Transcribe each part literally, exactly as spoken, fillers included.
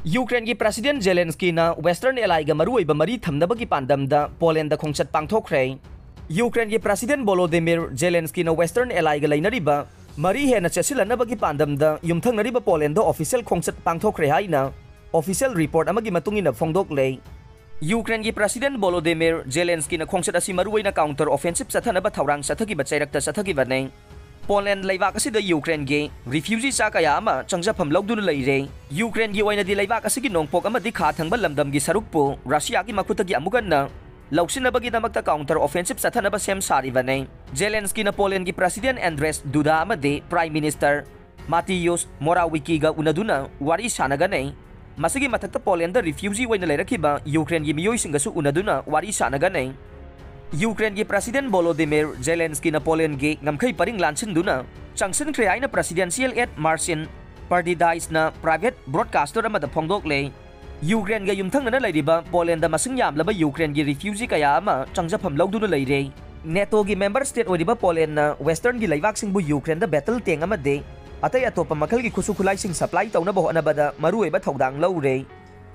ꯌꯨꯀ꯭ꯔꯦꯟꯒꯤ President Zelenskyꯅ Western allyꯒ ꯃꯔꯨꯑꯣꯏꯕ ꯃꯔꯤ ꯊꯝꯅꯕꯒꯤ ꯄꯥꯟꯗꯝꯗ ꯄꯣꯂꯦꯟꯗ ꯈꯣꯡꯆꯠ ꯄꯥꯡꯊꯣꯛꯈ꯭ꯔꯦ꯫ ꯌꯨꯀ꯭ꯔꯦꯟꯒꯤ President Volodymyr Zelenskyꯅ Western allyꯒ ꯂꯩꯅꯔꯤꯕ ꯃꯔꯤ ꯍꯦꯟꯅ ꯆꯦꯠꯁꯤꯜꯍꯟꯅꯕꯒꯤ ꯄꯥꯟꯗꯝꯗ ꯌꯨꯝꯊꯪꯅꯔꯤꯕ ꯄꯣꯂꯦꯟꯗ official ꯈꯣꯡꯆꯠ ꯄꯥꯡꯊꯣꯛꯈ꯭ꯔꯦ ꯍꯥꯏꯅ official report ꯑꯃꯒꯤ ꯃꯇꯨꯡ ꯏꯟꯅ ꯐꯣꯡꯗꯣꯛꯂꯦ꯫ ꯌꯨꯀ꯭ꯔꯦꯟꯒꯤ President Volodymyr Zelenskyꯅ ꯈꯣꯡꯆꯠ ꯑꯁꯤ ꯃꯔꯨꯑꯣꯏꯅ counter offensive ꯆꯠꯊꯅꯕ ꯊꯧꯔꯥꯡ ꯆꯠꯊꯈꯤꯕ ꯆꯩꯔꯛꯇ ꯆꯠꯊꯈꯤꯕꯅꯤ꯫ ꯄꯣꯂꯦꯟ ꯂꯩꯕꯥꯛ ꯑꯁꯤꯗ ꯌꯨꯀ꯭ꯔꯦꯟꯒꯤ refugee ꯆꯥ ꯀꯌꯥ ꯑꯃ ꯆꯪꯖꯐꯝ ꯂꯧꯗꯨꯅ ꯂꯩꯔꯦ꯫ ꯌꯨꯀ꯭ꯔꯦꯟꯒꯤ ꯑꯣꯏꯅꯗꯤ ꯂꯩꯕꯥꯛ ꯑꯁꯤꯒꯤ ꯅꯣꯡꯄꯣꯛ ꯑꯃꯗꯤ ꯈꯥ ꯊꯪꯕ ꯂꯝꯗꯝꯒꯤ ꯁꯔꯨꯛꯄꯨ ꯔꯁꯤꯌꯥꯒꯤ ꯃꯈꯨꯠꯇꯒꯤ ꯑꯃꯨꯛ ꯍꯟꯅ ꯂꯧꯁꯤꯟꯅꯕꯒꯤꯗꯃꯛꯇ counter offensive ꯆꯠꯊꯅꯕ ꯁꯦꯝ ꯁꯥꯔꯤꯕꯅꯤ꯫ ꯖꯦꯂꯦꯟꯁꯀꯤꯅ ꯄꯣꯂꯦꯟꯒꯤ President Andrzej Duda ꯑꯃꯗꯤ Prime Minister Mateusz Morawieckiꯒ ꯎꯅꯗꯨꯅ ꯋꯥꯔꯤ ꯁꯥꯟꯅꯒꯅꯤ꯫ ꯃꯁꯤꯒꯤ ꯃꯊꯛꯇ ꯄꯣꯂꯦꯟꯗ refugee ꯑꯣꯏꯅ ꯂꯩꯔꯛꯈꯤꯕ ꯌꯨꯀ꯭ꯔꯦꯟꯒꯤ ꯃꯤꯑꯣꯏꯁꯤꯡꯒꯁꯨ ꯎꯅꯗꯨꯅ ꯋꯥꯔꯤ ꯁꯥꯟꯅꯒꯅꯤ꯫ ꯌꯨꯀ꯭ꯔꯦꯟꯒꯤ President Volodymyr Zelenskyꯅ ꯄꯣꯂꯦꯟꯒꯤ ꯉꯝꯈꯩ ꯄꯔꯤꯡ ꯂꯥꯟꯁꯤꯟꯗꯨꯅ ꯆꯪꯁꯤꯟꯈ꯭ꯔꯦ ꯍꯥꯏꯅ Presidential Aide Marcin Perdidaisꯅ private broadcaster ꯑꯃꯗ ꯐꯣꯡꯗꯣꯛꯂꯦ꯫ ꯌꯨꯀ꯭ꯔꯦꯟꯒ ꯌꯨꯝꯊꯪꯅꯅ ꯂꯩꯔꯤꯕ ꯄꯣꯂꯦꯟꯗ ꯃꯁꯤꯡ ꯌꯥꯝꯂꯕ ꯌꯨꯀ꯭ꯔꯦꯟꯒꯤ refugee ꯀꯌꯥ ꯑꯃ ꯆꯪꯖꯐꯝ ꯂꯧꯗꯨꯅ ꯂꯩꯔꯦ꯫ NATOꯒꯤ member state ꯑꯣꯏꯔꯤꯕ ꯄꯣꯂꯦꯟꯅ Westernꯒꯤ ꯂꯩꯕꯥꯛꯁꯤꯡꯕꯨ ꯌꯨꯀ꯭ꯔꯦꯟꯗ battle tank ꯑꯃꯗꯤ ꯑꯇꯩ ꯑꯇꯣꯞꯄ ꯃꯈꯜꯒꯤ ꯈꯨꯠꯁꯨ ꯈꯨꯠꯂꯥꯏꯁꯤꯡ supply ꯇꯧꯅꯕ ꯍꯣꯠꯅꯕꯗ ꯃꯔꯨꯑꯣꯏꯕ ꯊꯧꯗꯥꯡ ꯂꯧꯔꯦ꯫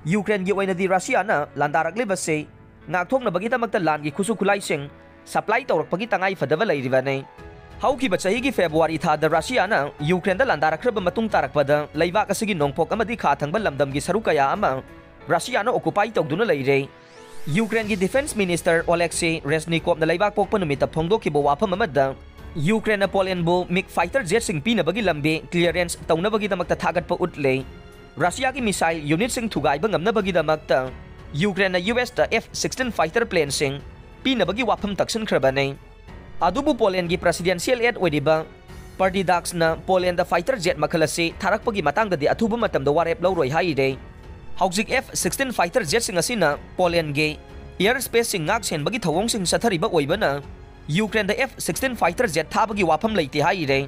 ꯌꯨꯀ꯭ꯔꯦꯟꯒꯤ ꯑꯣꯏꯅꯗꯤ ꯔꯁꯤꯌꯥꯅ ꯂꯥꯟꯗꯥꯔꯛꯂꯤꯕꯁꯤ ꯉꯥꯛꯊꯣꯛꯅꯕꯒꯤꯗꯃꯛꯇ ꯂꯥꯟꯒꯤ ꯈꯨꯠꯁꯨ ꯈꯨꯠꯂꯥꯏꯁꯤꯡ supply ꯇꯧꯔꯛꯄꯒꯤ ꯇꯉꯥꯏ ꯐꯗꯕ ꯂꯩꯔꯤꯕꯅꯤ꯫ ꯍꯧꯈꯤꯕ ꯆꯍꯤꯒꯤ February ꯊꯥꯗ ꯔꯁꯤꯌꯥꯅ ꯌꯨꯀ꯭ꯔꯦꯟꯗ ꯂꯥꯟꯗꯥꯔꯛꯈ꯭ꯔꯕ ꯃꯇꯨꯡ ꯇꯥꯔꯛꯄꯗ ꯂꯩꯕꯥꯛ ꯑꯁꯤꯒꯤ ꯅꯣꯡꯄꯣꯛ ꯑꯃꯗꯤ ꯈꯥ ꯊꯪꯕ ꯂꯝꯗꯝꯒꯤ ꯁꯔꯨꯛ ꯀꯌꯥ ꯑꯃ ꯔꯁꯤꯌꯥꯅ occupy ꯇꯧꯗꯨꯅ ꯂꯩꯔꯦ꯫ ꯌꯨꯀ꯭ꯔꯦꯟꯒꯤ Defence Minister Oleksiy Reznikovꯅ ꯂꯩꯕꯥꯛ ꯄꯣꯛꯄ ꯅꯨꯃꯤꯠꯇ ꯐꯣꯡꯗꯣꯛꯈꯤꯕ ꯋꯥꯐꯝ ꯑꯃꯗ, ꯌꯨꯀ꯭ꯔꯦꯟꯅ ꯄꯣꯂꯦꯟꯕꯨ MiG fighter jetꯁꯤꯡ ꯄꯤꯅꯕꯒꯤ ꯂꯝꯕꯤ clearance ꯇꯧꯅꯕꯒꯤꯗꯃꯛꯇ ꯊꯥꯒꯠꯄ ꯎꯠꯂꯦ꯫ ꯔꯁꯤꯌꯥꯒꯤ missile unitꯁꯤꯡ ꯊꯨꯒꯥꯏꯕ ꯉꯝꯅꯕꯒꯤꯗꯃꯛꯇ ꯌꯨꯀ꯭ꯔꯦꯟꯅ USꯇ F sixteen fighter planeꯁꯤꯡ ꯄꯤꯅꯕꯒꯤ ꯋꯥꯐꯝ ꯇꯛꯁꯤꯟꯈ꯭ꯔꯕꯅꯤ꯫ ꯑꯗꯨꯕꯨ ꯄꯣꯂꯦꯟꯒꯤ Presidential Aide ꯑꯣꯏꯔꯤꯕ Perdidaisꯅ ꯄꯣꯂꯦꯟꯗ fighter jet ꯃꯈꯜ ꯑꯁꯤ ꯊꯥꯔꯛꯄꯒꯤ ꯃꯇꯥꯡꯗꯗꯤ ꯑꯊꯨꯕ ꯃꯇꯝꯗ ꯋꯥꯔꯦꯞ ꯂꯧꯔꯣꯏ ꯍꯥꯏꯔꯦ꯫ ꯍꯧꯖꯤꯛ F sixteen fighter jetꯁꯤꯡ ꯑꯁꯤꯅ ꯄꯣꯂꯦꯟꯒꯤ air spaceꯁꯤꯡ ꯉꯥꯛ ꯁꯦꯟꯕꯒꯤ ꯊꯧꯑꯣꯡꯁꯤꯡ ꯆꯠꯊꯔꯤꯕ ꯑꯣꯏꯕꯅ ꯌꯨꯀ꯭ꯔꯦꯟꯗ F sixteen fighter jet ꯊꯥꯕꯒꯤ ꯋꯥꯐꯝ ꯂꯩꯇꯦ ꯍꯥꯏꯔꯦ꯫